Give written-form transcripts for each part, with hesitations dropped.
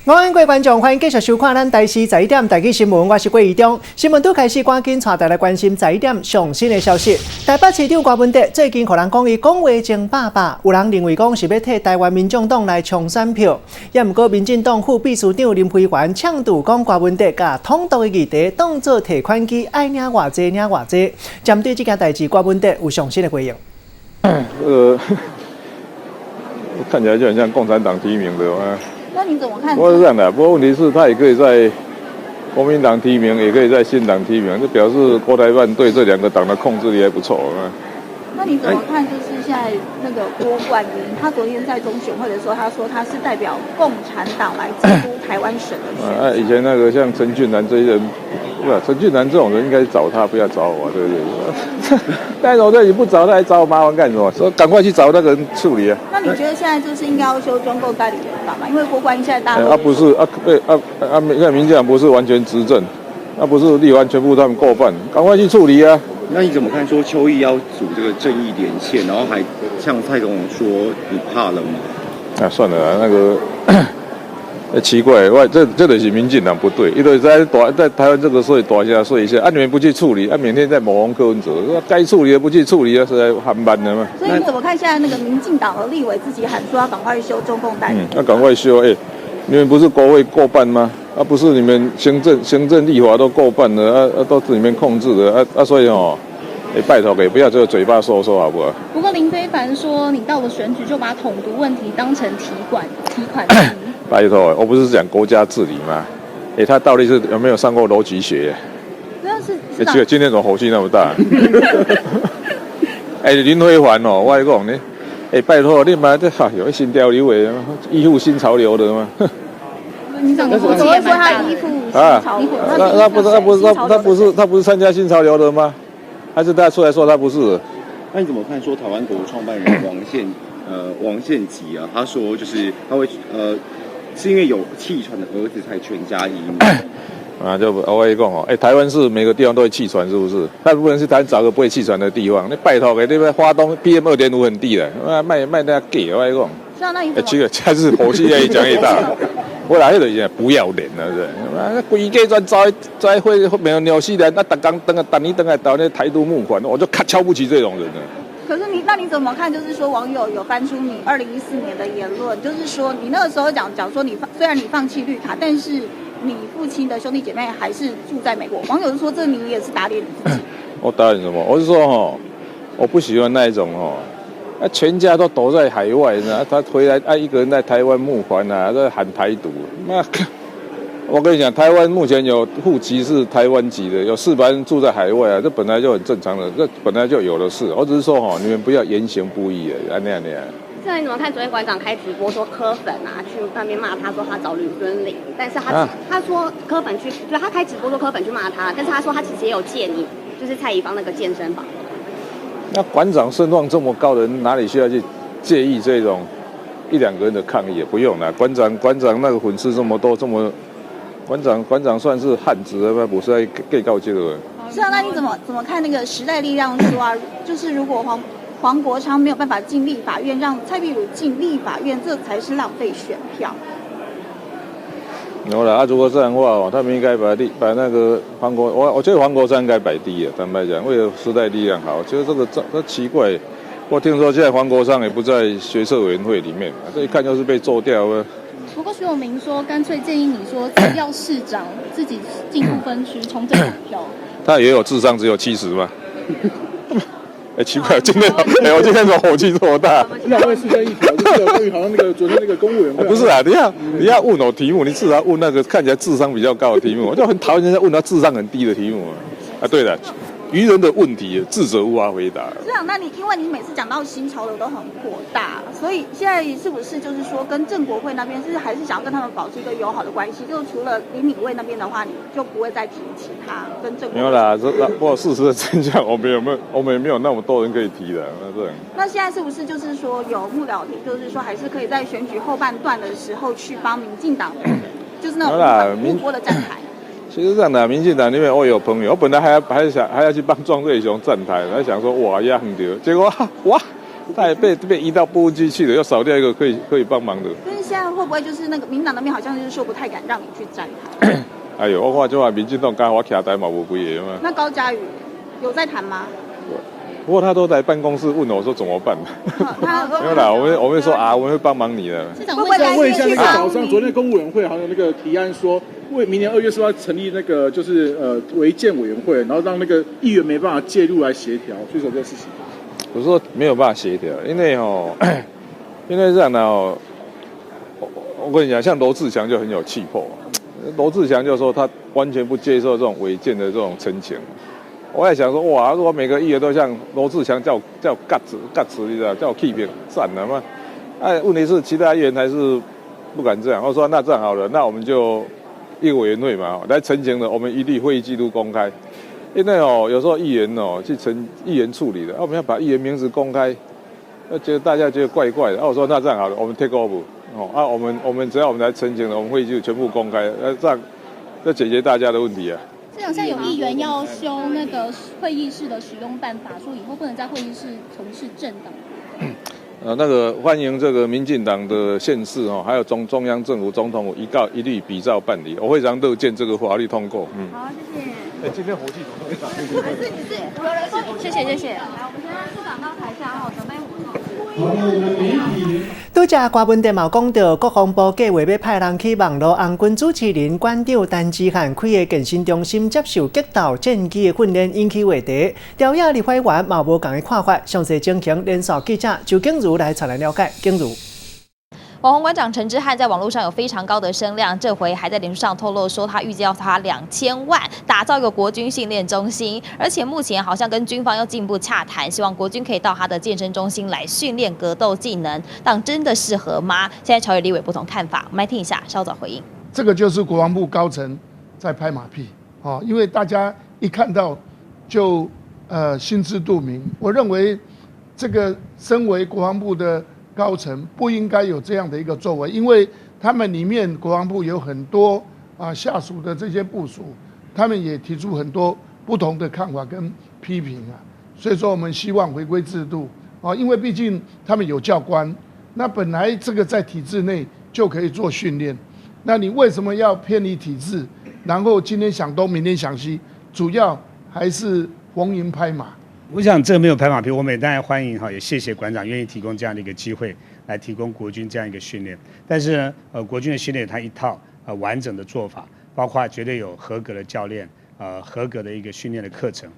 午安，各位觀眾，歡迎繼續收看咱台視十一點台語新聞，我是郭怡中。新聞拄開始，趕緊帶大家來關心十一點上新的消息。台北市長柯文哲最近予人講伊講話前百百，有人認為講是欲替台灣民眾黨來衝選票。也毋過民進黨副秘書長林飛帆嗆著講柯文哲共統獨的議題當做提款機，愛領偌濟領偌濟。針對這件代誌，柯文哲有上新的回應。看起來就很像共產黨提名的啊。那你怎麼看？不過是這樣的，不過問題是，他也可以在國民黨提名，也可以在新黨提名，這表示國台辦對這兩個黨的控制力還不錯啊。那你怎麼看？就是現在那個郭冠英，他昨天在中選會的時候，他說他是代表共產黨來監督台灣省的選。啊，以前那個像陳俊南這些人，不，陳俊南這種人應該找他，不要找我，對不對？但是我這你不找他，來找我麻煩幹什麼？說趕快去找那個人處理啊。那你覺得現在就是應該要修中共代理人法嗎？因為郭冠英現在大啊，不是啊，對啊啊，那民進黨不是完全執政，那不是立法全部他們過半，趕快去處理啊。那你怎麼看？說邱毅要組這個正義連線，然後還向蔡總統說你怕了嗎？啊，算了，那個奇怪，我這就是民進黨不對，因為在大在台灣這個稅大聲說一下，啊，你們不去處理，啊，每天在抹紅柯文哲，該處理的不去處理，是在喊慢的嘛。所以你怎麼看現在那個民進黨的立委自己喊說要趕快修中共代理？嗯，要趕快修，哎，你們不是國會過半嗎？啊，不是你們行政立法都過半了，啊啊，都是你們控制的，啊啊，所以哦，哎，拜託給，不要這個嘴巴說說好不好？不過林飛帆說，你到了選舉就把統獨問題當成提款機。拜託，我不是講國家治理嗎？哎，他到底是有沒有上過邏輯學？那是。哎，這個今天怎麼火氣那麼大？哎，林飛帆哦，我講你，哎，拜託你媽這哈有新潮流的，依附新潮流的嗎？你怎麼怎麼會說他依附新潮流？那他不是他不是他他不是他不是參加新潮流的嗎？還是他出來說他不是？那你怎麼看？說台灣國創辦人王獻吉啊，他說就是他會是因為有氣喘的兒子才全家移民。啊，就我跟你講哦，哎，台灣是每個地方都會氣喘，是不是？他不能是台灣找個不會氣喘的地方。你拜託給那邊花東 PM 2.5很低的，賣賣那假，我跟你講。是啊，那你哎，這個還是火氣越講越大。我來迄就是不要臉了，是。啊，規家全走在會沒有紐西蘭，那逐工轉來，逐年轉來台灣台獨募款，我就瞧不起這種人了。可是你，那你怎麼看？就是說網友有翻出你2014年的言論，就是說你那個時候講說你放，雖然你放棄綠卡，但是你父親的兄弟姐妹還是住在美國。網友就說這你也是打臉你自己。我打臉什麼？我是說哈，我不喜歡那一種哦，啊，全家都躲在海外呢，他回來啊，一個人在台灣募款啊，在喊台獨。那我跟你講，台灣目前有戶籍是台灣籍的，有400人住在海外啊，這本來就很正常的，這本來就有的事。我只是說哈，你們不要言行不一啊，按呢按呢。現在你怎麼看？昨天館長開直播說柯粉啊，去那邊罵他說他找呂孫林，但是他，啊，他說柯粉去，就他開直播說柯粉去罵他，但是他說他其實也有借你，就是蔡宜芳那個健身房。那館長聲望這麼高的人，哪裡需要去介意這種一兩個人的抗議？也不用啦。館長那個粉絲這麼多，這麼館長算是漢子了嗎？不是在計較這個。是啊，那你怎麼看那個時代力量說啊？就是如果黃國昌沒有辦法進立法院，讓蔡壁如進立法院，這才是浪費選票。有啦，啊，如果這樣的話哦，他們應該把那個黃國，我覺得黃國昌應該擺低了。坦白講，為了時代力量好，覺得這奇怪。我聽說現在黃國昌也不在學策委員會裡面，這一看就是被做掉了。不過徐永明說，乾脆建議你說辭掉市長，自己進不分區衝政黨票。他也有智商只有70嗎？哎，奇怪，今天哎，我今天怎麼火氣這麼大？兩位是在議題，就是關於好像那個昨天那個公務員。不是啊，你要問我題目，你至少問那個看起來智商比較高的題目。我就很討厭人家問他智商很低的題目啊。對了，愚人的問題，智者無法回答。是啊，那你因為你每次講到新潮流都很火大，所以現在是不是就是說跟正國會那邊，是還是想要跟他們保持一個友好的關係？就除了李敏慧那邊的話，你就不會再提其他跟正國會。沒有啦，這不過事實的真相，我們也沒有那麼多人可以提的。那這樣。那現在是不是就是說有幕僚提，就是說還是可以在選舉後半段的時候去幫民進黨，就是那種吳郭的站台？其實這樣的，民進黨裡面我有朋友，我本來還想還要去幫莊瑞雄站台，還想說哇呀很丟，結果哇，他也被移到不分區去了，又少掉一個可以幫忙的。但是現在會不會就是那個民黨那邊好像就是說不太敢讓你去站台？哎呦，我看這話民進黨敢予我徛台嘛無幾個嘛。那高嘉瑜有在談嗎？不過他都來辦公室問我說怎麼辦？沒有啦，我們說啊，我們會幫忙你的。會不會問一下那個早上昨天公務委員會好像那個提案說，為明年2月是要成立那個就是違建委員會，然後讓那個議員沒辦法介入來協調，所以說這個事情。我說沒有辦法協調，因為哦，因為這樣的哦，我跟你講，像羅智強就很有氣魄，羅智強就說他完全不接受這種違建的這種陳情。我也想說，哇！如果每個議員都像羅智強叫格子格子，你知道，叫氣魄讚了嗎？哎，問題是其他議員還是不敢這樣。我說那這樣好了，那我們就一個委員會嘛，來陳情的，我們一律會議記錄公開。因為哦，有時候議員哦去陳議員處理的，啊，我們要把議員名字公開，那覺得大家覺得怪怪的。啊，我說那這樣好了，我們 take over 哦，啊，我們只要我們來陳情的，我們會議記錄全部公開，那這樣這解決大家的問題啊。市長，現在有議員要修那個會議室的使用辦法，說以後不能在會議室從事政黨。那個歡迎這個民進黨的縣市哦，還有中央政府、總統府一告一律比照辦理，我非常樂見這個法律通過。嗯，好，謝謝。哎，今天火氣怎麼那麼大？是你是有人說，謝謝謝謝。來，我們現在市長到台下哦，準備。拄才郭文哲嘛講到，國防部計劃欲派人去網路紅軍主持人館長陳之漢開的健身中心接受格鬥戰技的訓練，引起話題。朝野立法委員嘛無仝的看法，詳細情形連線記者周景如來帶來了解。景如。網紅館長陳之漢在網絡上有非常高的聲量，這回還在臉書上透露說，他預計要花2000萬打造一個國軍訓練中心，而且目前好像跟軍方要進一步洽談，希望國軍可以到他的健身中心來訓練格鬥技能。但真的適合嗎？現在朝野立委不同看法，我們來聽一下稍早回應。這個就是國防部高層在拍馬屁啊，因為大家一看到就心知肚明。我認為這個身為國防部的高層不應該有這樣的一個作為，因為他們裡面國防部有很多啊下屬的這些部屬，他們也提出很多不同的看法跟批評啊。所以說，我們希望回歸制度啊，因為畢竟他們有教官，那本來這個在體制內就可以做訓練，那你為什麼要偏離體制？然後今天想東，明天想西，主要還是逢迎拍馬。我想這個沒有拍馬屁，我們也當然歡迎哈，也謝謝館長願意提供這樣的一個機會來提供國軍這樣一個訓練。但是呢，國軍的訓練它一套完整的做法，包括絕對有合格的教練，合格的一個訓練的課程，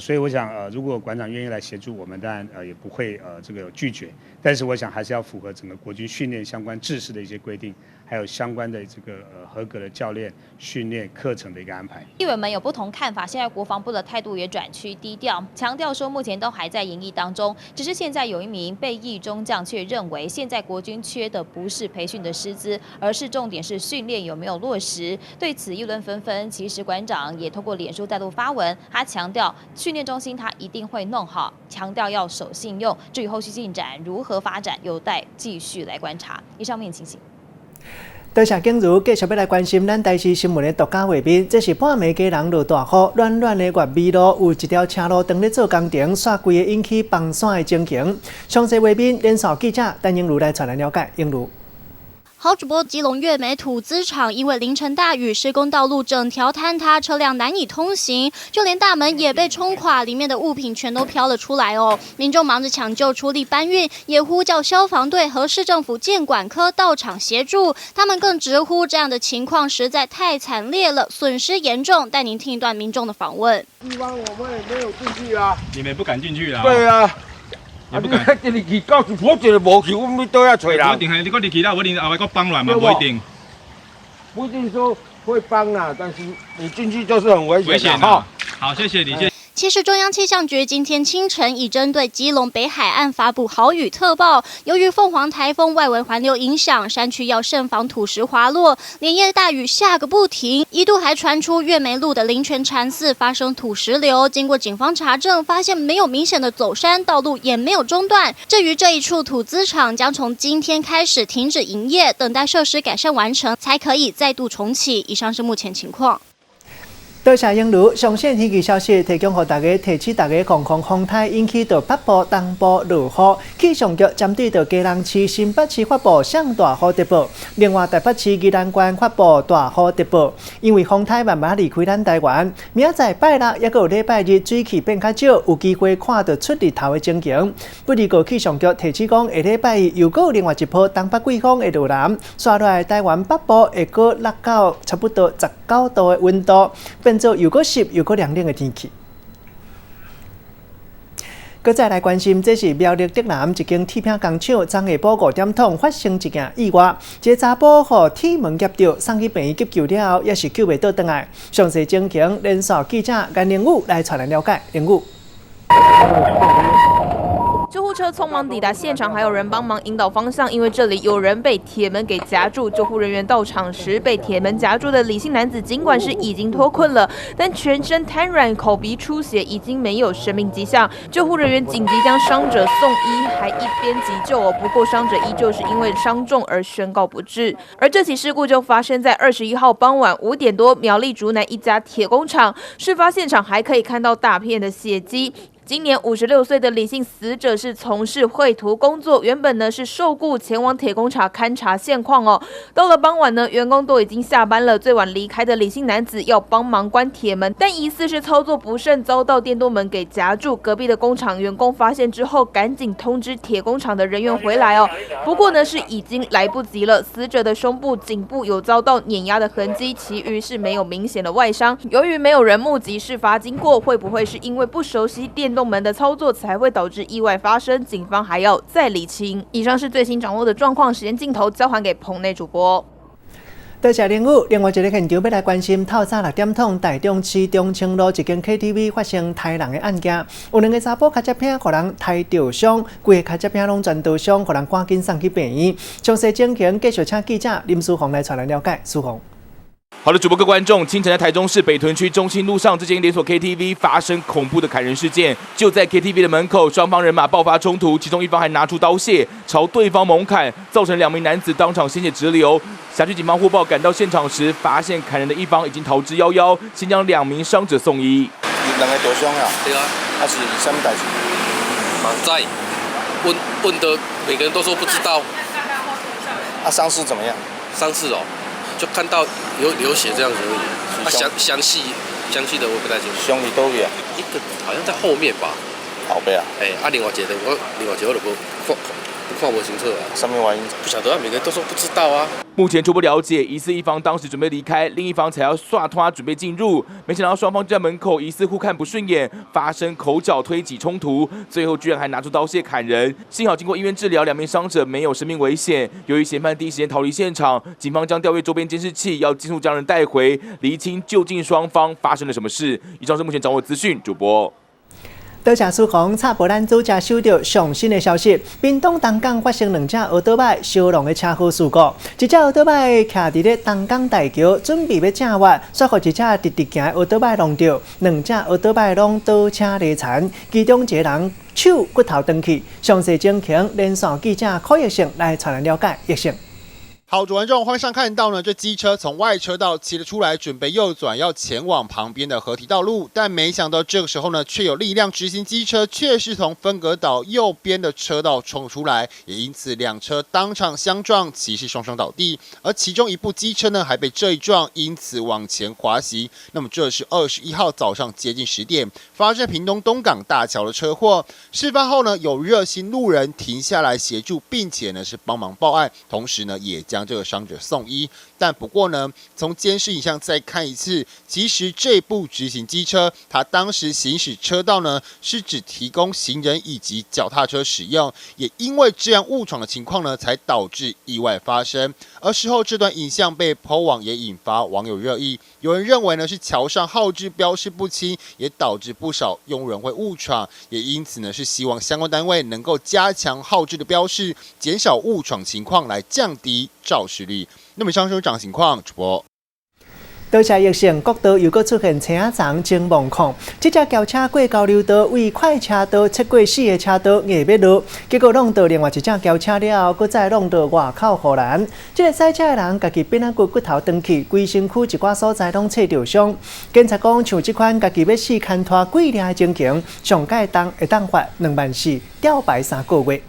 所以我想如果館長願意來協助我們，當然也不會這個拒絕。但是我想還是要符合整個國軍訓練相關制式的一些規定，還有相關的這個合格的教練訓練課程的一個安排。立委們有不同看法，現在國防部的態度也轉趨低調，強調說目前都還在研議當中。只是現在有一名備役中將卻認為，現在國軍缺的不是培訓的師資，而是重點是訓練有沒有落實。對此議論紛紛。其實館長也透過臉書再度發文，他強調訓練中心他一定會弄好，強調要守信用。至於後續進展如何發展，有待繼續來觀察。以上面情形。多謝景如，繼續欲來關心咱台視新聞的獨家畫面。這是半暝家人落大雨，暖暖的月尾路有一條車路當咧做工程，煞規个引起崩山的情形。詳細畫面，連線記者陳英如來帶來了解。英如。好主播，基隆月美土資廠因為凌晨大雨，施工道路整條坍塌，車輛難以通行，就連大門也被衝垮，裡面的物品全都飄了出來哦。民眾忙着搶救、出力搬運，也呼叫消防隊和市政府建管科到場協助。他們更直呼這樣的情況實在太慘烈了，損失嚴重。帶您聽一段民眾的訪問。地方我們也沒有進去啊，你們不敢進去啊？對啊。你不敢。你入去到時我一個無去，我們都要找人。無一定係你閣入去啦，無一定後擺閣崩落來嘛，無一定。不一定說會崩啦，但是你進去就是很危險的哈。好，謝謝你，謝。其實中央氣象局今天清晨已針對基隆北海岸發布豪雨特報，由於鳳凰台風外圍環流影響，山區要慎防土石滑落。連夜大雨下個不停，一度還傳出月眉路的靈泉禪寺發生土石流。經過警方查證，發現沒有明顯的走山，道路也沒有中斷。至於這一處土資廠，將從今天開始停止營業，等待設施改善完成，才可以再度重啟。以上是目前情況。多謝英如，上新天氣消息提供予大家，提醒大家防範風颱引起到北部、東部落雨。氣象局針對到基隆市、新北市發布上大雨特報，另外台北市、宜蘭縣發布大雨特報。因為風颱慢慢離開咱台灣，明仔載拜六抑閣有禮拜日水汽變較少，有機會看到出日頭的情形。不過氣象局提醒講，下禮拜一又閣有另外一波東北季風會落來，紲落來台灣北部會閣落到差不多19度的溫度。變做又閣濕又閣涼冷的天氣。閣再來關心，這是苗栗竹南一間鐵餅工廠，昨下晡5點鐘發生一件意外，一个查埔予鐵門夾著，送去病院急救了後，也是救袂倒轉來。詳細情形，連線記者顏玲武來帶咱了解。玲武。救護車匆忙抵達現場，還有人幫忙引導方向，因為這裡有人被鐵門給夾住。救護人員到場時，被鐵門夾住的李姓男子，儘管是已經脫困了，但全身癱軟、口鼻出血，已經沒有生命跡象。救護人員緊急將傷者送醫，還一邊急救哦。不過傷者依舊是因為傷重而宣告不治。而這起事故就發生在21號傍晚5點多，苗栗竹南一家鐵工廠。事發現場還可以看到大片的血跡。今年56歲的李姓死者是從事繪圖工作，原本呢是受雇前往鐵工廠勘察現況哦。到了傍晚呢，員工都已經下班了，最晚離開的李姓男子要幫忙關鐵門，但疑似是操作不慎，遭到電動門給夾住。隔壁的工廠員工發現之後，趕緊通知鐵工廠的人員回來哦。不過呢，是已經來不及了。死者的胸部、頸部有遭到碾壓的痕跡，其餘是沒有明顯的外傷。由於沒有人目擊事發經過，會不會是因為不熟悉電動門的操作才會導致意外發生？警方還要再釐清。以上是最新掌握的狀況，時間鏡頭交還給棚內主播。多謝林武。另外一個現場欲來關心，透早6點鐘，台中市中清路一間 KTV 發生刣人的案件，有兩个查埔跤跡餅予人刣著傷，規个跤跡餅攏全刀傷，予人趕緊送去病院。詳細情形，繼續請記者林書宏來帶咱了解。書宏。好的，主播各位觀眾，清晨在台中市北屯區中清路上這間連鎖 KTV 發生恐怖的砍人事件，就在 KTV 的門口，雙方人馬爆發衝突，其中一方還拿出刀械朝對方猛砍，造成2名男子當場鮮血直流。轄區警方獲報趕到現場時，發現砍人的一方已經逃之夭夭，先將2名傷者送醫。兩个受傷啊？對啊。啊是啥物代誌？嘛毋知，問的每個人都說不知道。啊，傷勢怎麼樣？傷勢哦。就看到有流血這樣子而已，啊，詳細的我不太清楚。傷佇佗位啊？一個好像在後面吧。後壁啊？欸，啊，另外一個我另外一個我就無看無清楚啊。啥物原因？不曉得啊，每個人都說不知道啊。目前初步了解，疑似一方當時準備離開，另一方才要刷拖準備進入，沒想到雙方就在門口疑似互看不順眼，發生口角推擠衝突，最後居然還拿出刀械砍人。幸好經過醫院治療，2名傷者沒有生命危險。由於嫌犯第一時間逃離現場，警方將調閱周邊監視器，要盡速將人帶回，釐清究竟雙方發生了什麼事。以上是目前掌握資訊，主播。多謝書宏，插播咱拄才收到上新的消息，屏東東港發生2隻歐多擺相撞的車禍事故，一隻歐多擺徛佇咧東港大橋，準備欲正彎，煞予一隻直直行的歐多擺撞著，2隻歐多擺攏倒車離殘，其中一個人手骨頭斷去。詳細情形，連線記者柯奕勝來帶咱了解。奕勝。好，主觀眾畫面上看到呢，這機車從外車道騎了出來，準備右轉要前往旁邊的河堤道路，但沒想到這個時候呢，卻有另一輛直行機車卻是從分隔島右邊的車道衝出來，也因此兩車當場相撞，騎士雙雙倒地，而其中一部機車呢還被這一撞，因此往前滑行。那麼這是21號早上接近10點發生屏東東港大橋的車禍。事發後呢，有熱心路人停下來協助，並且呢是幫忙報案，同時呢也將這個傷者送醫，但不過呢，從監視影像再看一次，其實這部直行機車，它當時行駛車道呢，是只提供行人以及腳踏車使用，也因為這樣誤闖的情況呢，才導致意外發生。而事後這段影像被 PO 網，也引發網友熱議，有人認為呢是橋上號誌標示不清，也導致不少用人會誤闖，也因此呢是希望相關單位能夠加強號誌的標示，減少誤闖情況，來降低肇事率。那麼上述漲情況，主播。多謝疫情，國道又閣出現車仔叢真狀況。這隻轎車過交流道，為快車道切過四个車道，硬欲落，結果挵著另外一隻轎車了後，閣再挵著外口護欄。這个駛車的人家己變仔骨骨頭斷去，規身軀一寡所在攏切著傷。警察講，像這款家己欲死牽拖鬼掠的情形，上蓋重會當罰2萬4，吊牌3個月。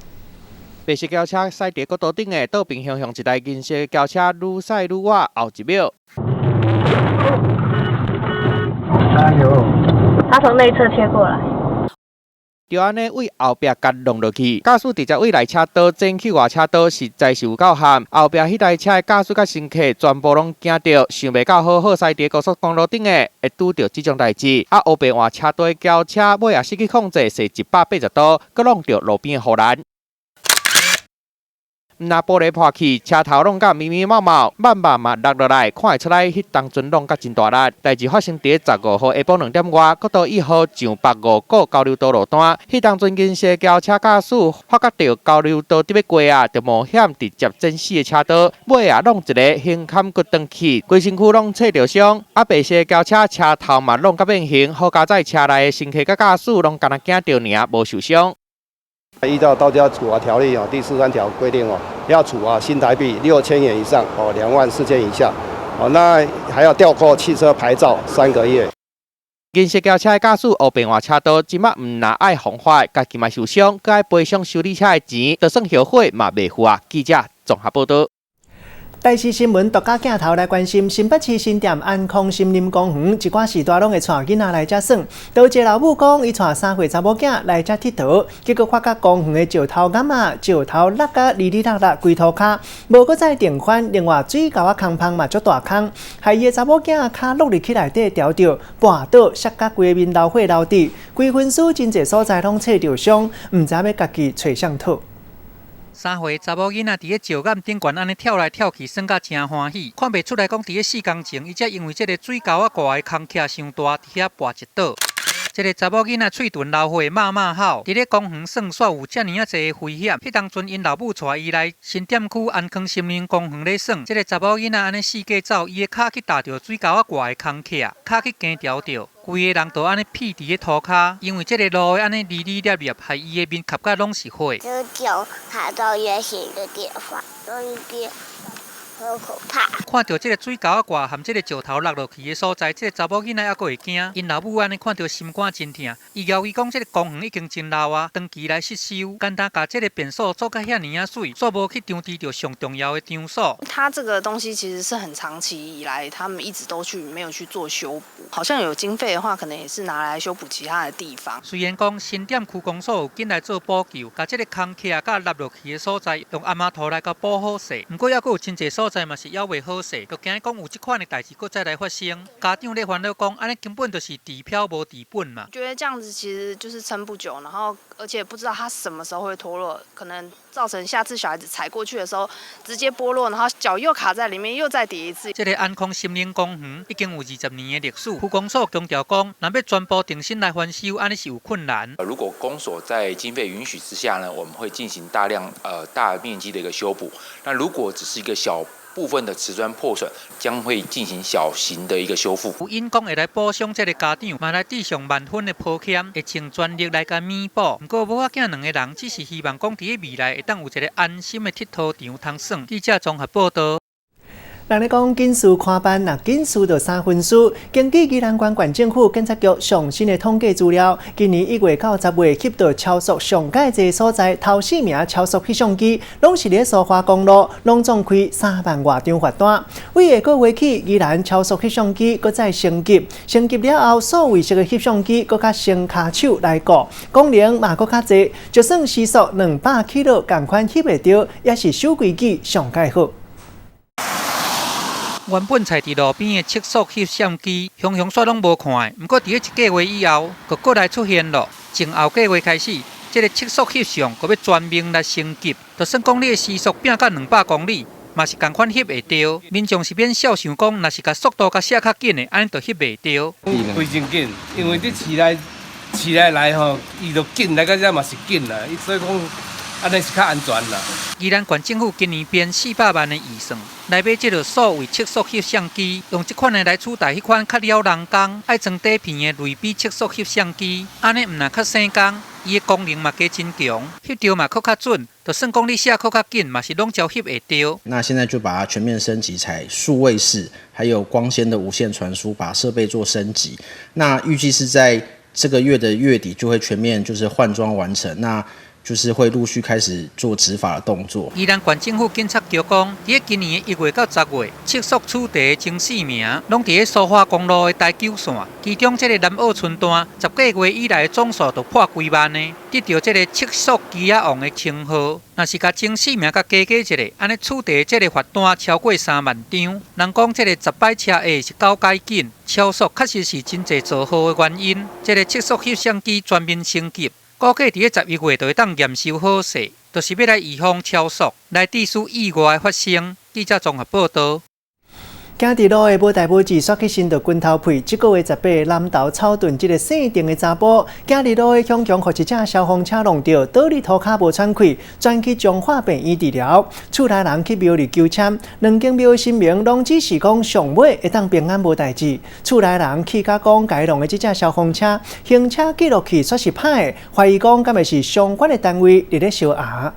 白色轎車駛佇國道頂的倒爿向向一台銀色轎車愈駛愈倚，後一秒。哎呦！他從內側切過來，就按呢對後壁共挵落去，駕駛直接對內車道轉去外車道，實在是有夠譀。後壁彼台車的駕駛佮乘客全部攏驚著，想袂到好好駛佇高速公路頂的會拄著這種代誌。啊，烏白換車道的轎車尾也失去控制，踅180度，閣挵著路邊的護欄。毋但玻璃破去，車頭挵甲密密麻麻，慢慢嘛落落來，看會出來，彼當陣挵甲真大力。代誌發生佇15號下晡2點外，國道1號上北五股交流道路段，彼當陣銀色轎車駕駛發覺著交流道佇欲過啊，就冒險直接轉四个車道，尾啊挵一个胸坎骨斷去，規身軀攏切著傷。啊，白色轎車車頭嘛挵甲變形，好佳哉車內的乘客佮駕駛攏干焦驚著爾，無受傷。依照道交處罰條例哦，第43條規定哦，要處罰新台幣6000元以上哦，2萬4千以下哦，那還要吊扣汽車牌照3個月。銀色轎車的駕駛烏白換車道，這擺毋但愛防罰，家己嘛受傷，閣愛賠償修理車的錢，就算後悔嘛袂赴啊。記者綜合報導。台視新聞獨家鏡頭來關心新北市新店安康森林公園，一寡時大攏會帶囡仔來遮耍。有一个老母講，伊帶3歲查某囝來遮𨑨迌，結果發覺公園的石頭巖仔，石頭落甲離離落落規塗跤，無閣再定翻。另外水溝仔空芳嘛足大空，害伊的查某囝跤落入去內底牢著，跋倒，摔甲規个面流血流滴，規身軀真濟所在攏切著傷，毋知欲家己揣誰討。3歲查某囡仔佇咧石巖頂懸按呢跳來跳去，耍甲誠歡喜。看袂出來講，佇咧4工前，伊才因為這个水溝仔掛的空隙傷大，佇遐跋一倒。這个查某囡仔喙唇流血，罵罵吼，佇咧公園耍煞有遮爾仔濟的危險。彼當陣𪜶老母帶伊來新店區安康森林公園咧耍，這个查某囡仔按呢四界走，伊的跤去踏著水溝仔掛的空隙，跤去驚牢著。規个人就按呢屁佇咧塗跤，因為這个路按呢離離粒粒，害伊的面磕甲攏是血。就腳卡到圓形的地方，有一點很可怕。看著這个水溝仔掛和這个石頭落落去的所在，這个查某囡仔猶閣會驚。𪜶老母按呢看著心肝真疼，伊枵伊講這个公園已經真老啊，長期來失修，簡單共這个便所做甲遐爾仔媠，煞無去張治著上重要的場所。它這個東西其實是很長期以來，他們一直都去沒有去做修補，好像有經費的話，可能也是拿來修補其他的地方。雖然講新店區公所有緊來做補救，共這个空隙佮落落去的所在用亞麻塗來共補好勢，毋過猶閣有真濟所在嘛是猶未好勢，就驚講有這款的代誌閣再來發生。家長咧煩惱講，按呢根本就是治標無治本嘛。覺得這樣子其實就是撐不久，然後而且不知道它什麼時候會脫落，可能造成下次小孩子踩過去的時候直接剝落，然後腳又卡在裡面，又再跌一次。這个安康森林公園已經有20年的歷史，區公所強調講，若欲全部重新來翻修，按呢是有困難。如果公所在經費允許之下呢，我們會進行大量大面積的一個修補。那如果只是一個小部分的瓷磚破損，將會進行小型的一個修復。有因講會來補償這个家長，嘛來致上萬分的抱歉，會盡全力來共彌補。毋過母仔囝兩个人只是希望講，佇咧未來會當有一个安心的𨑨迌場通耍。記者綜合報導。人咧講緊事看辦，若緊事就三分輸。根據宜蘭縣縣政府警察局上新的統計資料，今年1月到10月翕著超速上蓋濟所在，頭四名超速翕相機，攏是佇咧蘇花公路，攏總開3萬外張罰單。為下個月起，宜蘭超速翕相機閣再升級，升級了後，數位式的翕相機閣較省跤手來顧，功能嘛閣較濟，就算時速200起落，仝款翕會著，也是守規矩上蓋好。原本踅佇路邊的測速翕相機，雄雄煞攏無看的。毋過佇咧一個月以後，就閣來出現咯。從後個月開始，這个測速翕相閣欲全面來升級，就算講你的時速變到200公里，嘛是仝款翕會著。民眾是免笑想講，若是共速度共寫較緊的，按呢就翕袂著。非常緊，因為佇市內來吼，伊就緊來到遮嘛是緊啦，所以講按呢是較安全啦。宜蘭縣政府今年編400萬的預算來買這个數位測速翕相機，用這款的來取代彼款較了人工、愛裝底片的類比測速翕相機。按呢毋但較省工，伊的功能嘛加真強，翕著嘛閣較準。就算講你寫閣較緊，嘛是攏照翕會著。那現在就把它全面升級，採數位式，還有光纖的無線傳輸，把設備做升級。那預計是在這個月的月底就會全面就是換裝完成。那就是會陸續開始做執法的動作。宜蘭縣政府警察局講，佇今年1月到10月，測速取締前四名，攏佇咧蘇花公路的台九線，其中這个南澳村段，10個月以來總數就破幾萬个，得著這个測速機仔王的稱號。若是共前四名共加加一下，按呢取締這个罰單超過3萬張。人講這个10擺車下是九改緊，超速確實是真濟造禍的原因。這个測速翕相機全面升級。估計佇咧11月就會當驗收好勢，就是欲來預防超速，來致使意外發生。記者綜合報導。行佇路的無代無誌，煞去搧著拳頭屁。這个月18南投草屯這个姓鄭的查埔，行佇路的雄雄，予一隻消防車弄著，倒佇塗跤無喘氣，轉去彰化病院治療。厝內人去廟裡求籤，兩間廟的神明攏只是講上尾會當平安無代誌。厝內人氣甲講，共伊弄的這隻消防車行車記錄器煞是歹的，懷疑講敢會是相關的單位佇咧相狎。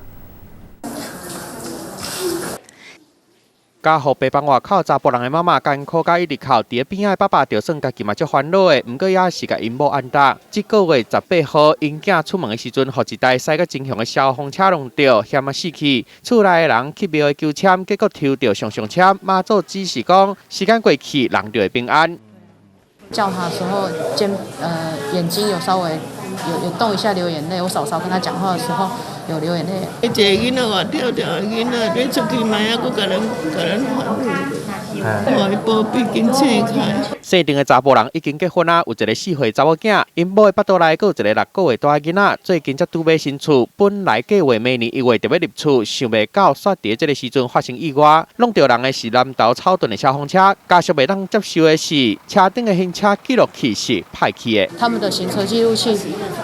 家予白房外口查埔人的媽媽艱苦甲一直哭，佇咧邊仔的爸爸就算家己嘛足煩惱的，毋過也是共𪜶某按搭。這个月18號，𪜶囝出門的時陣，予一台駛甲真雄的消防車弄著，險仔死去。厝內的人去廟求籤，結果抽著上上籤，媽祖只是講時間過去，人就會平安。叫他的時候，眼睛有稍微有動一下流眼淚。我嫂嫂跟他講話的時候有流眼淚。一個囡仔外跳跳的囡仔，欲出去嘛，猶閣共人還，互伊保庇緊醒開。姓鄭的查埔人已經結婚啊，有一个4歲查某囝，𪜶某的腹肚內閣有一个6個月大的囡仔。最近才拄買新厝，本來計劃明年1月就欲入厝，想袂到煞佇這个時陣發生意外，弄著人的是南投草屯的消防車。家屬袂當接受的是，車頂的行車記錄器是歹去的。他們的行車記錄器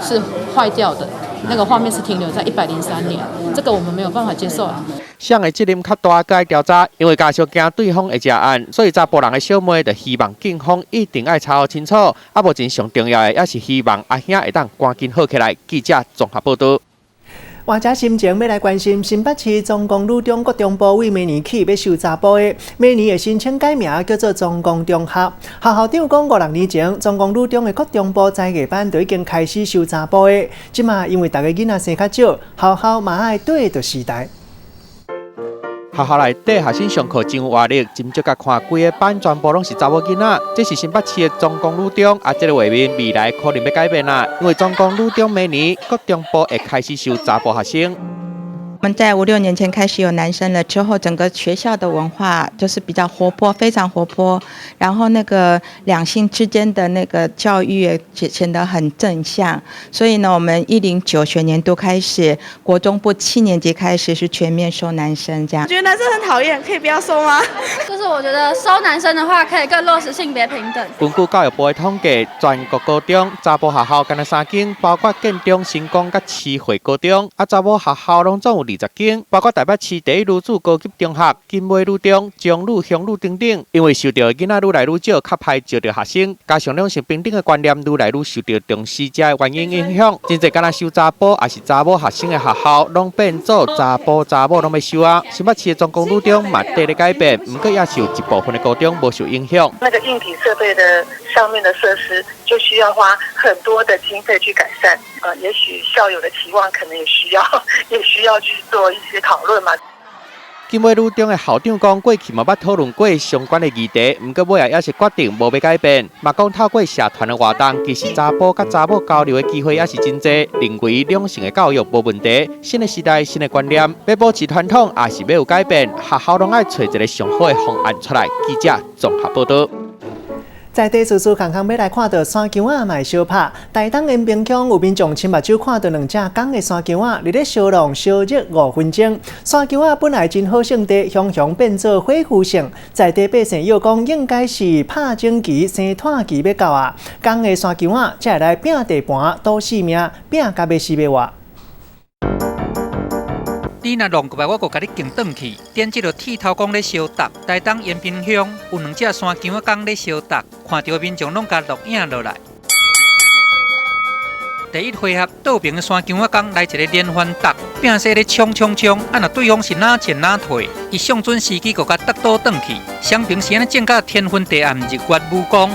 是壞掉的，那個畫面是停留在103年，這個我們沒有辦法接受啊。誰的責任較大？該調查，因為家屬驚對方會食案，所以查埔人的小妹就希望警方一定愛查予清楚。啊，目前上重要的也是希望阿兄會當趕緊好起來。記者綜合報導。換隻心情，欲來關心新北市中光女中國中部為明年起欲收查埔的，明年會申請改名叫做中光中學。學校長講，五六年前中光女中的國中部才藝班就已經開始收查埔的，這馬因為逐个囡仔生較少，學校嘛愛對著時代。學校內底學生上課真有活力，真少共看規个班全部攏是查某囡仔。這是新北市的中光女中，啊，這个畫面未來可能欲改變啦，因為中光女中明年國中部會開始收查埔學生。我們在五六年前開始有男生了之後，整個學校的文化就是比較活潑，非常活潑。然後那個兩性之間的那個教育也顯得很正向。所以呢，我們109學年度開始，國中部7年級開始是全面收男生，這樣。我覺得男生很討厭，可以不要收嗎？就是我覺得收男生的話，可以更落實性別平等。根據教育部的統計，全國高中查埔學校干焦3間，包括建中、成功佮徐匯高中，啊，查某學校攏總有20間，包括台北市第一女子高級中學、景美女中、中女、雄女等等。因為受著囡仔愈來愈少，較歹招著學生，加上兩性平等的觀念愈來愈受著重視，這个原因影響，真濟干焦收查埔抑是查某學生的學校，攏變做查埔查某攏欲收啊。新北市的中光女中嘛綴咧改變，毋過也是有一部分的高中無受影響。那個硬體設備的上面的設施，就需要花很多的經費去改善。也許校友的期望可能也需要去做一些討論嘛。景美女中的校長講，過去嘛捌討論過相關的議題，毋過尾仔也是決定無欲改變。嘛講透過社團的活動，其實查埔佮查某交流的機會也是真濟，認為兩性的教育無問題。新的時代，新的觀念，欲保持傳統，抑是欲有改變，學校攏愛揣一个上好的方案出來。記者綜合報導。在地事事空空欲來看著山羌仔嘛會相拍。台東延平鄉有民眾親目睭看著兩隻仝的山羌仔，佇咧相弄相熱5分鐘。山羌仔本來真好性地，雄雄變做火夫性。在地百姓又講，應該是拍種期、生湠期欲到啊。仝的山羌仔才會來拚地盤、賭性命，拚甲欲死欲活。你若弄過來，我閣共你敬轉去。踮這个鐵頭功咧相鬥，台東延平鄉有兩隻山羌仔公咧相鬥，看著民眾攏共錄影落來。第一回合，倒爿的山羌仔公來一個連環打，拼勢咧衝衝衝，啊若對方是哪前哪退，伊上準時機閣共打倒轉去，雙爿是按呢戰甲天昏地暗，日月無光。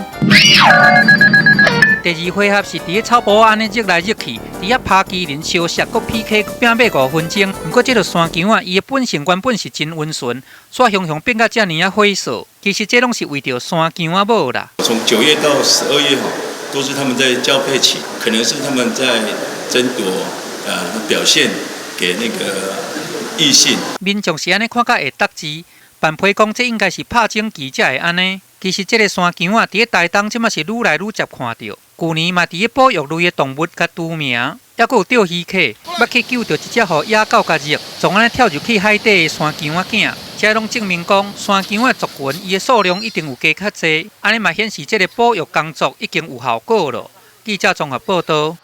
第二回合是佇咧草埔按呢熱來熱去，佇遐拍機輪相殺，閣 PK 拼尾5分鐘。毋過這个山羌仔，伊的本性原本是真溫順，煞雄雄變甲遮爾仔火燥。其實這攏是為著山羌仔某啦。從9月到12月吼，都是他們在交配期，可能是他們在爭奪，表現給那個異性。民眾是按呢看甲會得志，辦批講這應該是拍種期才會按呢。其實這个山羌仔佇咧台東這馬是愈來愈捷看著。舊年嘛佇咧保育類的動物共除名，猶閣有釣魚客，欲去救著一隻予野狗共轢，總按呢跳入去海底的山羌仔囝，這攏證明講山羌仔族群伊的數量一定有加較濟，按呢嘛顯示這个保育工作已經有效果囉。記者綜合報導。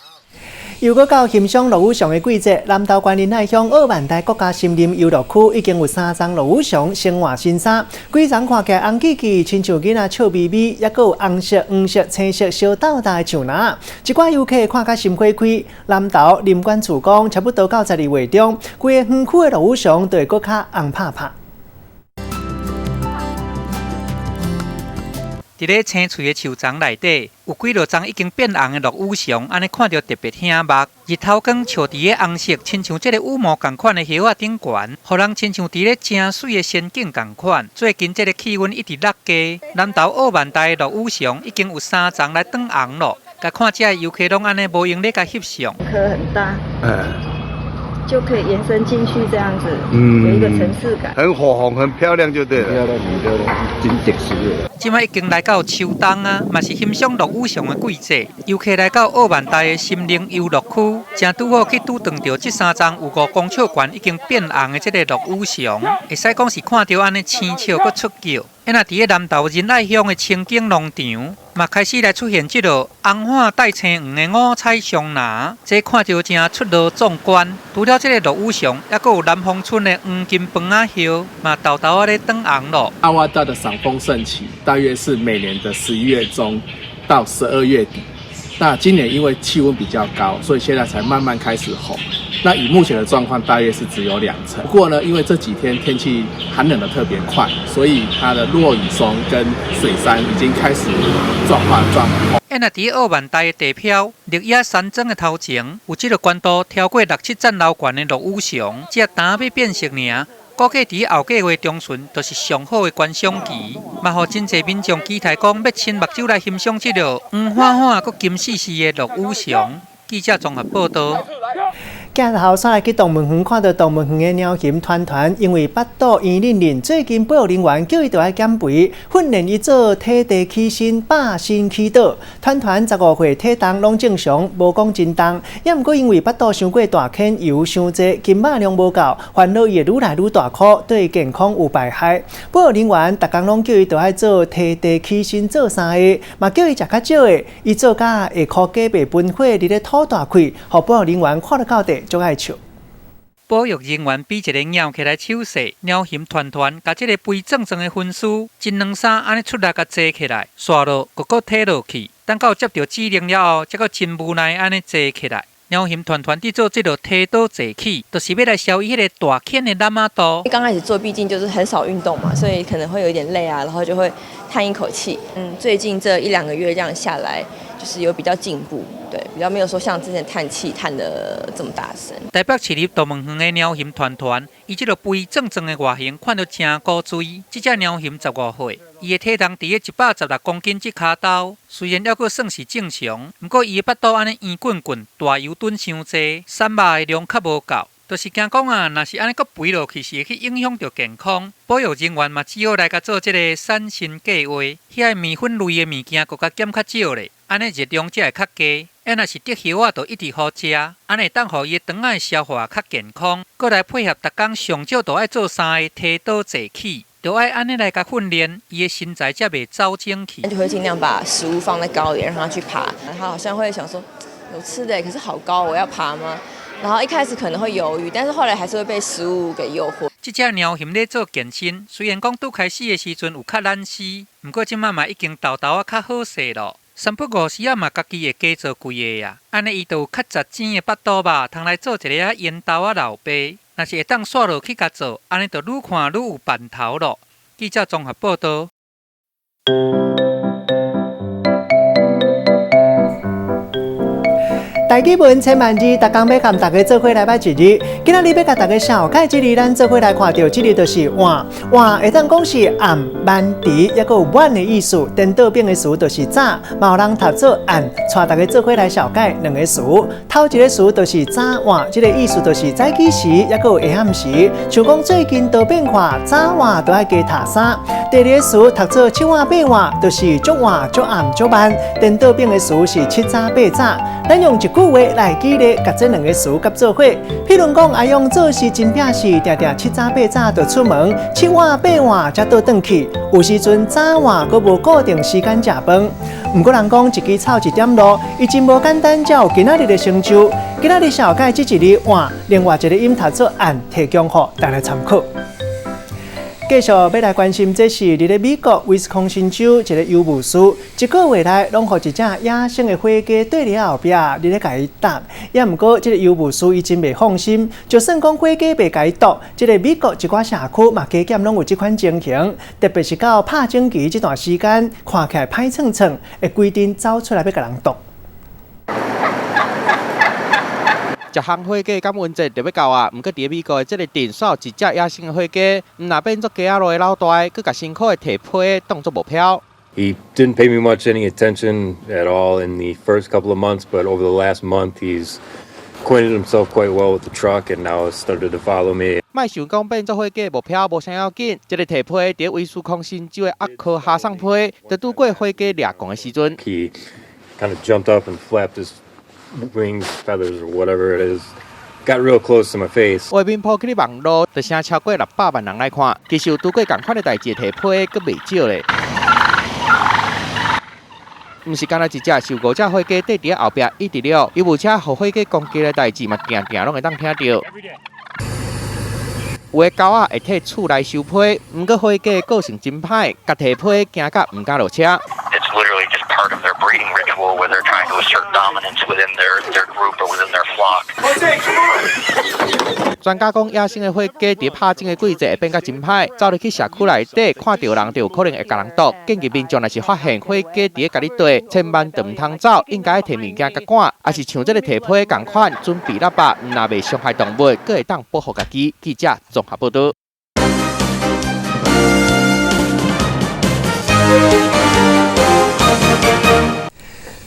又閣到欣賞落羽松的季節，南投縣仁愛鄉婁萬大國家森林遊樂區已經有三叢落羽松先換新衫，規叢看起來紅吱吱，親像囡仔笑眯眯，猶閣有紅色、黃色、青色相鬥鬥的樹林，一寡遊客看甲心花開。南投林管處講，差不多到12月中，規个園區的落羽松就會閣較紅拍拍。佇咧青翠的樹叢內底，有幾落叢已經變紅的落羽松，按呢看著特別顯目。日頭光照佇咧紅色，親像這个羽毛仝款的葉仔頂懸，予人親像佇咧誠媠的仙境仝款。最近這个氣溫一直落低，南投婁萬大的落羽松已經有三叢來轉紅囉。共看這的遊客攏按呢無閒咧共翕相。顆很大，就可以延伸進去這樣子，有一個層次感，很火紅，很漂亮就對了，漂亮，很漂亮，真特殊的。這擺已經來到秋冬啊，嘛是欣賞落羽松的季節。遊客來到婁萬大的森林遊樂區，正拄好去拄著著這三叢有5公尺懸已經變紅的這个落羽松，會使講是看著按呢青笑閣出叫。啊若佇咧南投仁愛鄉的清境農場，嘛開始來出現這个紅褐帶青黃的五彩松林，這看著誠出落壯觀。除了這个落羽松，猶閣有南豐村的黃金椪仔葉，嘛沓沓仔咧轉紅囉。阿瓦達的賞楓盛期大約是每年的11月中到12月底。那今年因為氣溫比較高，所以現在才慢慢開始紅。那以目前的狀況，大約是只有2成。不過呢，因為這幾天天氣寒冷得特別快，所以它的落羽松跟水杉已經開始狀況轉紅。啊若佇咧婁萬大的地標綠野山莊的頭前，有這个懸度超過6、7層樓懸的落羽松，這焦欲變色爾。估計佇後個月中旬，就是上好的觀賞期，嘛予真濟民眾期待講，欲親目睭來欣賞這个黃黃黃閣金絲絲的落羽松。記者綜合報導。鏡頭煞來去動物園，看著動物園的貓熊團團，因為腹肚圓潤潤，最近保育人員叫伊著愛減肥，訓練伊做體地起身、百身起倒。團團15歲，體重攏正常，無講真重，猶毋過因為腹肚傷過大，牽油傷濟，筋肉量無夠，煩惱伊會愈來愈大顆，對健康有敗害。保育人員逐工攏叫伊著愛做提地起身做三下，嘛叫伊食較少的，伊做甲下箍加袂分火，佇咧吐大氣，予保育人員看著到底足愛笑。保育人員比一个貓起來手勢，貓熊團團，共這个肥壯壯的分屍，一兩三按呢出來共坐起來，紲落閣閣退落去，等到接著指令了後，才閣真無奈按呢坐起來。貓熊團團佇做這个提倒坐起，就是欲來消伊彼个大顯的腩仔肚。剛開始做，畢竟就是很少運動嘛，所以可能會有點累啊，然後就會嘆一口氣。最近這一兩個月這樣下來，就是有比較進步，對，比較沒有說像之前嘆氣嘆得這麼大聲。台北市立動物園的貓熊團團，伊這个肥壯壯的外形看著誠古錐。這隻貓熊15歲，伊的體重佇咧116公斤這跤兜，雖然猶閣算是正常，毋過伊的腹肚按呢圓滾滾，大油墩傷濟，瘦肉的量較無夠。就是驚講啊，若是按呢閣肥落去，是會去影響著健康。保育人員嘛，只好來共做這个瘦身計畫，遐个麵粉類的物件，閣共減較少咧，按呢熱量才會較低。啊，若是得葉仔，就一直予食，按呢會當予伊的腸仔消化較健康。閣來配合逐工上少都愛做三下提倒坐起，就愛按呢來共訓練，伊的身材才袂走整去。就會盡量把食物放得高一點，讓他去爬。他好像會想說，有吃的，可是好高，我要爬嗎？然後一開始可能會猶豫，但是後來還是會被食物給誘惑。這隻貓熊咧做健身，雖然講拄開始的時陣有較懶死，毋過這馬嘛已經沓沓仔較好勢咯。三不五時仔嘛，家己會加做幾个啊，按呢伊就有較實錢的腹肚肉，通來做一个仔緣投仔老爸。若是會當煞落去共做，按呢就愈看愈有盼頭咯。記者綜合報道。台語文千萬字，逐工欲共大家做伙來捌一字。今仔日欲共大家紹介這字，咱做伙來看著這字就是晚。晚會當講是暗、晚、遲，抑閣有晚的意思。顛倒反的詞就是早，嘛有人讀做暗。帶大家做伙來紹介兩個詞。頭一个詞就是早晚，這个意思就是早起時，抑閣有下暗時。像講最近多變化，早晚都愛加疊衫。第二个詞讀做七晚八晚，就是足晚、足暗、足慢。顛倒反的詞是七早八早。咱用一句話來舉例，共這兩个詞佮做伙。譬如講，阿勇做事真拚勢，定定七早八早就出門，七晚八晚才倒轉去。有時陣早晚閣無固定時間食飯。毋過人講一支草一點露，伊真無簡單，才有今仔日的成就。今仔日紹介這一字晚，另外一个音讀做按，提供予大家參考。繼續欲來關心，這是佇咧美國威斯康辛州一个郵務師，一个月內攏予一隻野生的火雞綴佇後壁，佇咧共伊啄。抑毋過，這个郵務師伊真袂放心，就算講火雞袂共伊啄，這个美國一寡社區嘛加減攏有這款情形，特別是到拍種期這段時間，看起來歹創創，會規陣走出來欲共人啄。一項火雞感恩節就欲到啊，毋過佇美國的這个鎮，煞有一隻野生的火雞，毋若變做街仔路的老大，閣共辛苦的提批當作目標。 He didn't pay me much any attention at all in the first couple of months, but over the last month, he's acquainted himself quite well with the truck and now has started to follow me. 莫想講變做火雞目標無啥要緊，這个提批佇威斯康辛州的阿科哈送批，就拄過火雞掠狂的時陣。 He kind of jumped up and flapped his wings, feathers, or whatever it is, got real close to my face. 畫面鋪起咧網路，就成超過600萬人來看。其實有拄過仝款的代誌，提批閣袂少咧。毋是干焦一隻，是有五隻火雞綴佇後壁一直掠，伊有車予火雞攻擊的代誌嘛，定定攏會當聽著。有的狗仔會替厝內收批，毋過火雞的個性真歹，共提批驚甲毋敢落車。 It's literally just part of their breeding ritual where they're trying to assert dominance within their group or within their flock. 專家講，野生的火雞佇拍種的季節會變甲真歹，走入去社區內底，看著人就有可能會共人啄。建議民眾若是發現火雞佇咧共你綴，千萬就毋通走，應該提物件共趕，抑是像這个提批仝款，準備喇叭，毋若袂傷害動物，閣會當保護家己。記者綜合報導。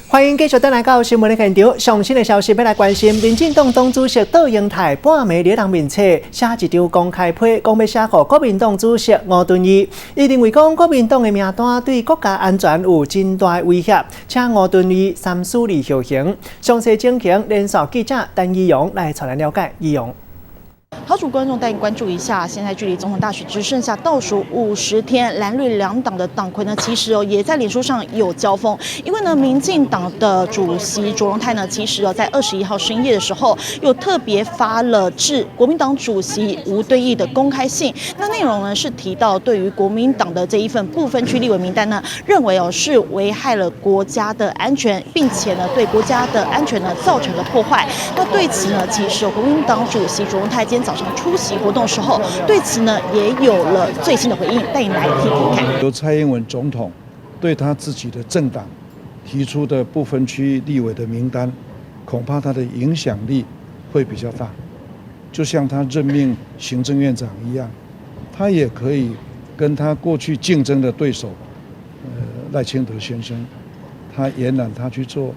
歡迎繼續轉來到新聞的現場，上新的消息欲來關心，民進黨黨主席卓榮泰半暝佇人面前寫一張公開批，講欲寫予國民黨主席吳敦義。伊認為講國民黨的名單對國家安全有真大威脅，請吳敦義三思而後行。詳細情形，連線記者陳怡蓉來帶咱了解。怡蓉。好，主觀眾帶你關注一下，現在距離總統大選只剩下倒數50天，藍綠兩黨的黨魁呢，其實哦也在臉書上有交鋒。因為呢，民進黨的主席卓榮泰呢，其實哦在21號深夜的時候，又特別發了致國民黨主席吳敦義的公開信。那內容呢是提到對於國民黨的這一份不分區立委名單呢，認為哦是危害了國家的安全，並且呢對國家的安全呢造成了破壞。那對此呢，其實國民黨主席卓榮泰今天早上出席活動時候，對此呢也有了最新的回應，帶你來聽聽看。由蔡英文總統對他自己的政黨提出的不分區立委的名單，恐怕他的影響力會比較大。就像他任命行政院長一樣，他也可以跟他過去競爭的對手，賴清德先生，他延攬他去做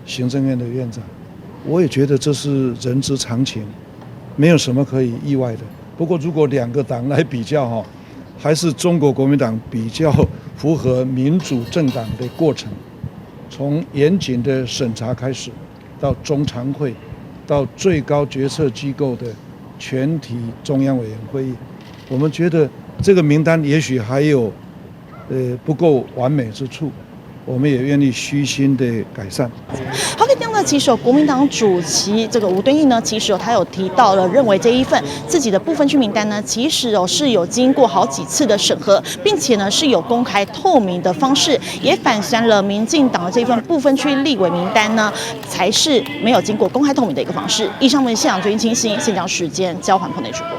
行政院的院長，我也覺得這是人之常情。沒有什麼可以意外的。不過，如果兩個黨來比較，哈，還是中國國民黨比較符合民主政黨的過程，從嚴謹的審查開始，到中常會，到最高決策機構的全體中央委員會議，我們覺得這個名單也許還有，不夠完美之處。我們也願意虛心的改善。好，可以聽到其實國民黨主席這個吳敦義呢，其實他有提到了，認為這一份自己的不分區名單呢，其實哦是有經過好幾次的審核，並且呢是有公開透明的方式，也反酸了民進黨的這份不分區立委名單呢，才是沒有經過公開透明的一個方式。以上為現場最新情形，先將時間交還棚內主播。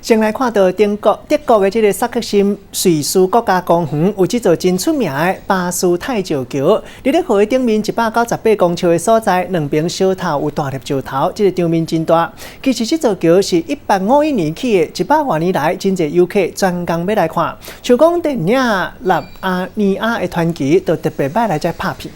先來看到德國的這个薩克森瑞士國家公園有這座真出名的巴斯泰石橋，佇咧河的頂面198公尺的所在，兩邊小頭有大粒石頭，這个場面真大。其實這座橋是1851年起的，100外年來，真濟遊客專工欲來看。像講電影《納尼亞的傳奇》，就特別欲來遮拍片。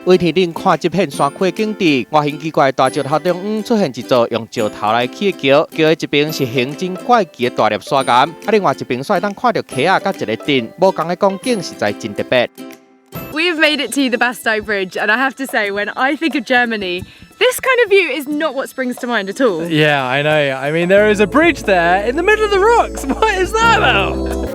為天頂看這片山區的景致，外形奇怪的大石頭中央出現一座用石頭來起的橋，橋的一邊是形真怪奇的大粒砂岩，啊，另外一邊煞會當看著溪仔佮一个鎮，無仝的光景實在真特別。 We've made it to the Bastei Bridge, and I have to say, when I think of Germany, this kind of view is not what springs to mind at all. Yeah, I know. I mean, there is a bridge there in the middle of the rocks. What is that about?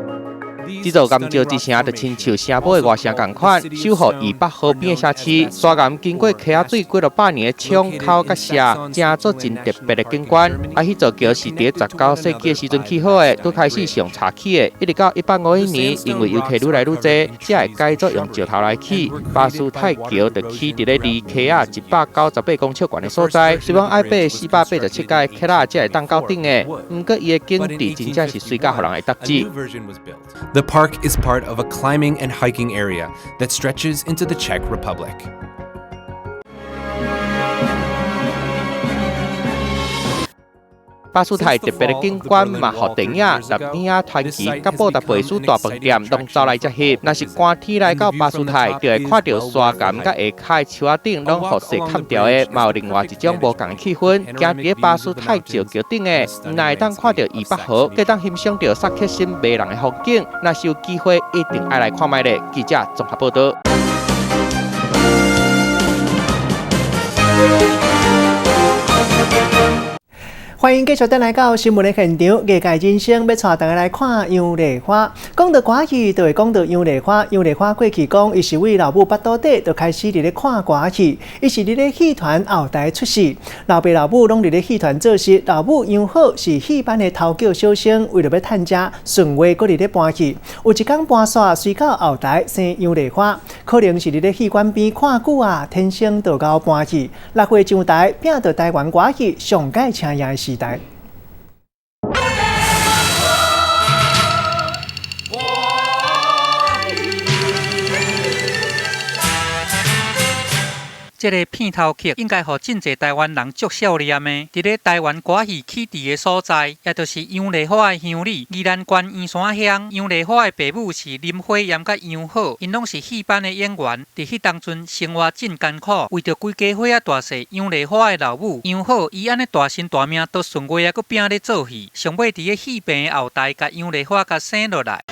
這座岩石之城就親像城堡的外城仝款，守護以北河邊的城市。砂岩經過溪仔水幾落百年的沖溝佮瀉，成做真特別的景觀。啊，彼座橋是佇19世紀的時陣起好的，拄開始是用柴起的，一直到1851年，因為遊客愈來愈濟，才會改做用石頭來起。巴斯泰橋就起佇咧離溪仔198公尺懸的所在，雖講愛爬487階溪仔才會當到頂的，毋過伊的景致真正是媠甲予人會得志。 The park is part of a climbing and hiking area that stretches into the Czech Republic. 巴斯泰特別的景觀嘛，予電影《納尼亞傳奇》佮布達佩斯大飯店攏走來遮翕。若是寒天來到巴斯泰，就會看著砂岩佮下跤的樹仔頂攏予雪崁著的，嘛有另外一種無仝的氣氛。行佇咧巴斯泰石橋頂的，毋但會當看著易北河，閣當欣賞著薩克森迷人的風景。若是有機會，一定愛來看覓咧。記者綜合報導。歡迎繼續轉來到新聞的現場，藝界人生欲帶大家來看楊麗花。講到歌戲，就會講到楊麗花。楊麗花過去講，伊是為老母腹肚底就開始佇咧看歌戲，伊是佇咧戲團後台出世，老爸老母攏佇咧戲團做事。老母楊好是戲班的頭腳小生，為著欲趁食，順話閣佇咧搬戲。有一工搬煞，隨到後台生楊麗花，可能是佇咧戲館邊看久啊，天生就𠢕搬戲。6歲上台，拼著台灣歌戲上蓋請贏的時代。這个片頭曲應該予真濟台灣人足少念的。佇咧台灣歌戲起佇的所在，也就是楊麗花的鄉里宜蘭縣員山鄉。楊麗花的爸母是林火焰佮楊好，𪜶攏是戲班的演員。佇彼當陣生活真艱苦，為著規家伙仔大細，楊麗花的老母楊好，伊按呢大身大命都順月啊，閣拼咧做戲。上尾佇咧戲棚的後台，共楊麗花共生落來。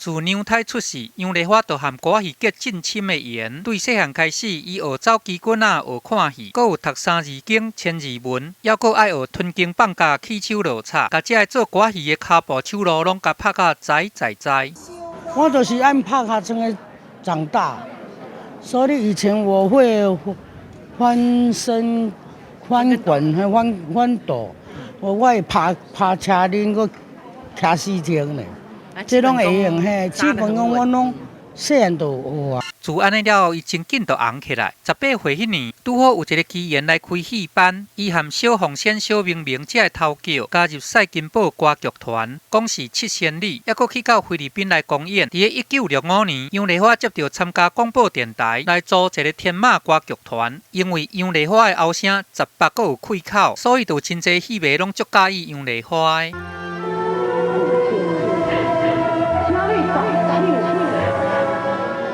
自娘胎出世，楊麗花就和歌戲結真深的緣。對細漢開始，伊學走基棍仔，學看戲，閣有讀三字經、千字文，猶閣愛學吞弓放甲、起手落插，共這个做歌戲的跤步手路攏共拍甲知知知。我就是按拍卡穿的長大，所以以前我會翻身、翻滾、翻翻倒，我會爬爬車輪，閣騎四停呢。這攏會用嘿，基本功我攏細漢就學啊。自按呢了後，伊真緊就紅起來。18歲彼年，拄好有一个機緣來開戲班，伊和小鳳仙、小明明這个頭腳加入賽金寶歌劇團，講是七仙女，猶閣去到菲律賓來公演。佇咧1965年，楊麗花接著參加廣播電臺來組一个天馬歌劇團。因為楊麗花的喉聲十八閣有開口，所以就有真濟戲迷攏足佮意楊麗花的。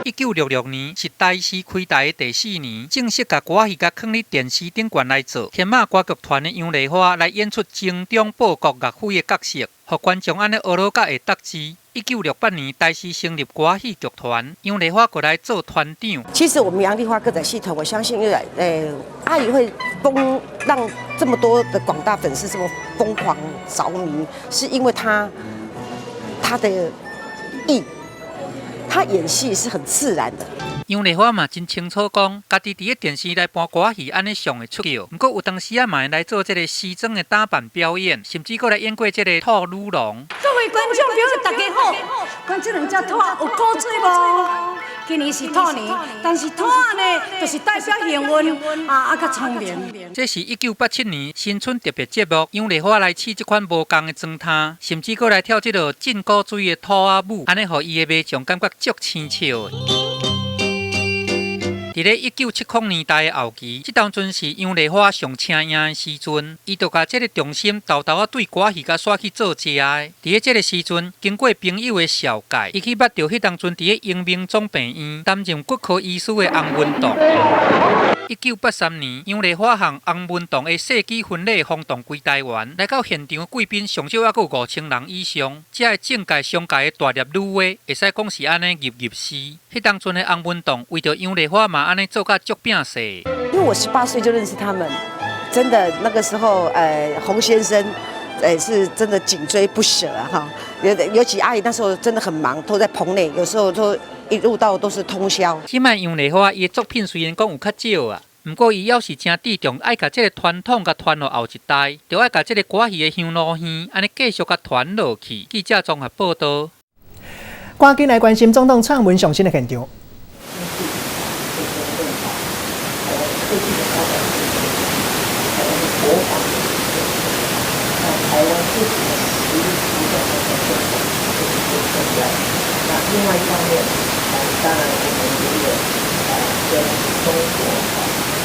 1966年是台視開台的第四年，正式共歌戲共囥佇電視頂懸來做。天馬歌劇團的楊麗花來演出精忠報國岳飛的角色，予觀眾按呢學落甲會得志。1968年，台視成立歌戲劇團，楊麗花過來做團長。其實我們楊麗花歌仔戲團，我相信因為阿姨會瘋，讓這麼多的廣大粉絲這麼瘋狂着迷，是因為她的藝。他演戲是很自然的。楊麗花嘛真清楚講，家己佇咧電視內扮歌仔戲按呢上會出鏡，毋過有當時仔嘛會來做這个時裝的打扮表演，甚至閣來演過這个兔女郎。各位觀眾朋友，大家好，看這兩隻兔有古錐無？今年是兔年，但是兔呢，就是代表幸運啊，啊，較聰明。這是1987年新春特別節目，楊麗花來試這款無仝的妝衫，甚至閣來跳這个進古錐的兔仔舞，按呢予伊的迷眾感覺足生笑的。佇咧1970年代的後期，這當陣是楊麗花上車影的時陣，伊就共這个重心沓沓仔對歌戲共徙去做食的。佇咧這个時陣，經過朋友的紹介，伊去捌著彼當陣佇咧榮民總病院擔任骨科醫師的洪文棟。1983年，楊麗花和洪文棟的世紀婚禮轟動規台灣，來到現場貴賓上少猶閣有5000人以上，遮的政界、商界的大粒女話，會使講是按呢入入時。彼當陣的洪文棟為著楊麗花嘛，按呢做甲足拼勢。因為我18歲就認識他們，真的那個時候，洪先生，是真的緊追不捨啊！哈，尤其阿姨那時候真的很忙，都在棚內，有時候都一路到都是通宵。這擺楊麗花伊的作品雖然講有較少啊，毋過伊猶是誠注重愛共這个傳統共傳予後一代，著愛共這个歌戲的香爐香按呢繼續共傳落去。記者綜合報道。趕緊來關心總統蔡英文上新的現場。國防，那台灣自己的實力不斷的在增強，這是最重要的。那另外一方面，當然我們也有跟中國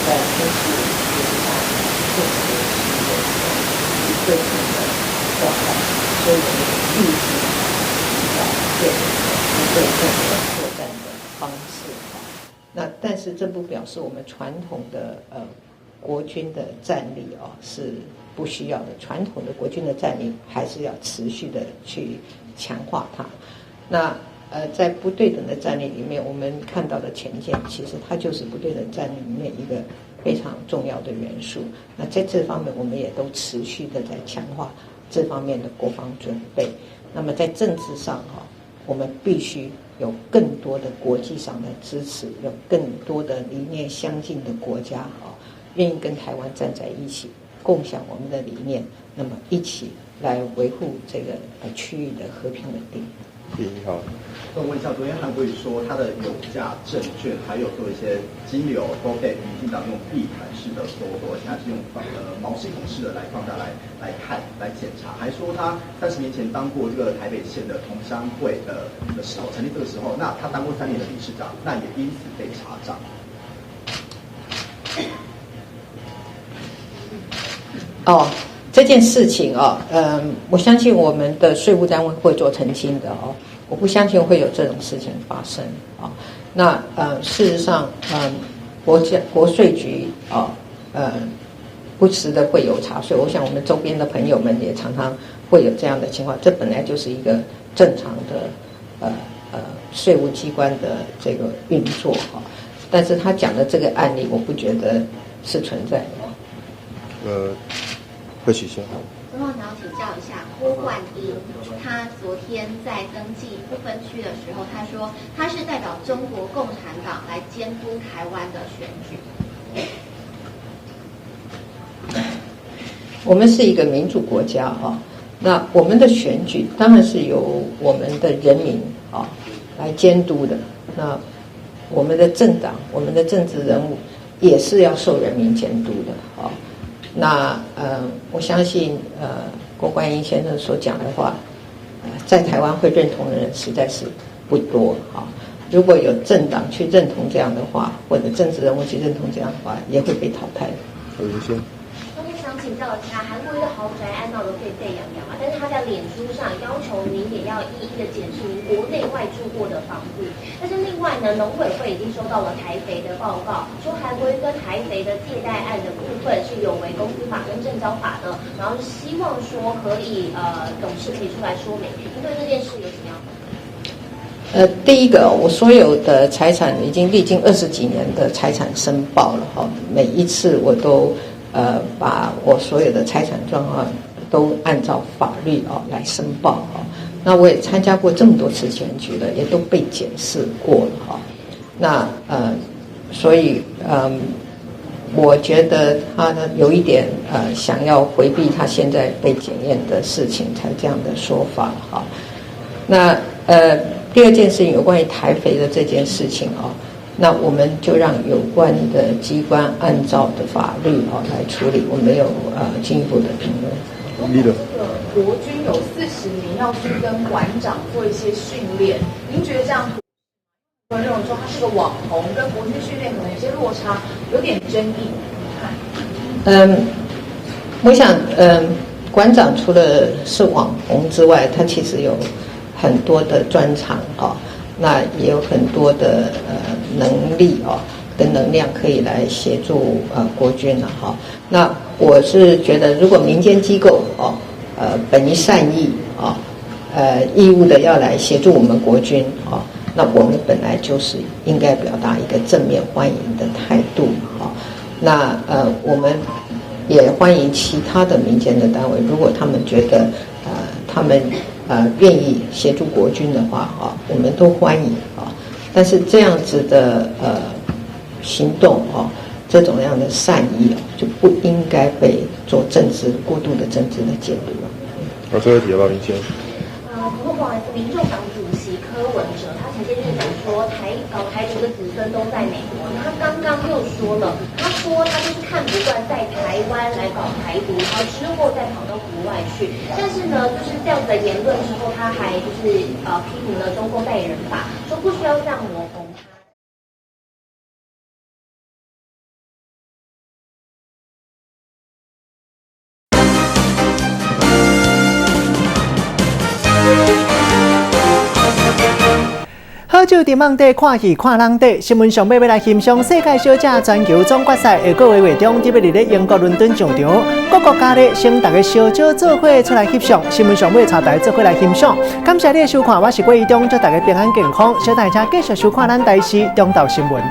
在軍事軍事上確實是有不對稱的狀況，所以我們預計要建立不對稱的作戰的方式。那但是這不表示我們傳統的國軍的戰力哦是不需要的，傳統的國軍的戰力還是要持續的去強化它。那在不對等的戰力裡面，我們看到的潛艦其實它就是不對等戰力裡面一個非常重要的元素。那在這方面，我們也都持續的在強化這方面的國防準備。那麼在政治上哈，我們必須有更多的國際上的支持，有更多的理念相近的國家哈，願意跟台灣站在一起，共享我們的理念，那麼一起來維護這個區域的和平穩定。你好，我問一下，昨天韓國瑜說他的有價證券還有做一些金流都被民進黨用地毯式的搜索，現在是用毛細孔式的來放大來看來檢查，還說他30年前當過這個台北縣的同鄉會的時候，成立這個時候，那他當過3年的理事長，那也因此被查賬。哦，這件事情哦，我相信我們的稅務單位會做澄清的哦，我不相信會有這種事情發生啊。那事實上，國家國稅局啊，不時的會有查稅，我想我們周邊的朋友們也常常會有這樣的情況，這本來就是一個正常的稅務機關的這個運作哈。但是他講的這個案例，我不覺得是存在的。會取消。總統想要請教一下郭冠英，他昨天在登記不分區的時候，他說他是代表中國共產黨來監督台灣的選舉。我們是一個民主國家啊，那我們的選舉當然是由我們的人民啊來監督的。那我們的政黨、我們的政治人物也是要受人民監督的啊。那我相信郭冠英先生所講的話，在台灣會認同的人實在是不多啊。如果有政黨去認同這樣的話，或者政治人物去認同這樣的話，也會被淘汰的。好，先。想請教一下，韓國瑜的豪宅案鬧得沸沸揚揚啊，但是他在臉書上要求您也要一一的檢視您國內外住過的房子。但是另外呢，農委會已經收到了台肥的報告，說韓國瑜跟台肥的借貸案的部分是有違公司法跟證交法的，然後希望說可以董事可以出來說明。您對這件事有什麼樣的？第一個，我所有的財產已經歷經20幾年的財產申報了哈，每一次我都把我所有的財產狀況都按照法律哦來申報哦。那我也參加過這麼多次選舉了，也都被檢視過了哈。那所以我覺得他有一點想要迴避他現在被檢驗的事情，才這樣的說法哈。那第二件事情有關於台肥的這件事情哦，那我們就讓有關的機關按照的法律哦來處理，我沒有進一步的評論。這個國軍有40名要去跟館長做一些訓練，您覺得這樣？認為說他是個網紅，跟國軍訓練可能有些落差，有點爭議。你看？我想，館長除了是網紅之外，他其實有很多的專長哦，那也有很多的能力哦，跟能量可以來協助國軍了哈。那我是覺得，如果民間機構哦，本於善意啊，義務的要來協助我們國軍哦。那我們本來就是應該表達一個正面歡迎的態度嘛，哈。那我們也歡迎其他的民間的單位，如果他們覺得他們願意協助國軍的話，啊，我們都歡迎啊。但是這樣子的行動啊，這種樣的善意啊，就不應該被做政治過度的政治的解讀了。好，最後一題，要不要明先？不過不好意思，民眾黨主席柯文哲他前些日講說台獨的子孫都在美國，那他剛剛又說了，他說他就是看不慣在台灣來搞台獨，然後之後再跑到國外去。但是呢，就是這樣子的言論之後，他還就是批評了中共代言人法，說不需要這樣抹紅他。好酒佇網底看戲看人底，新聞上尾欲來欣賞世界小姐全球總決賽下個月月中，特別佇咧英國倫敦上場，各國家咧先逐家小酒做伙出來翕相。新聞上尾帶大家做伙來欣賞。感謝你的收看，我是郭怡中，祝大家平安健康。小大家繼續收看咱台視中晝新聞。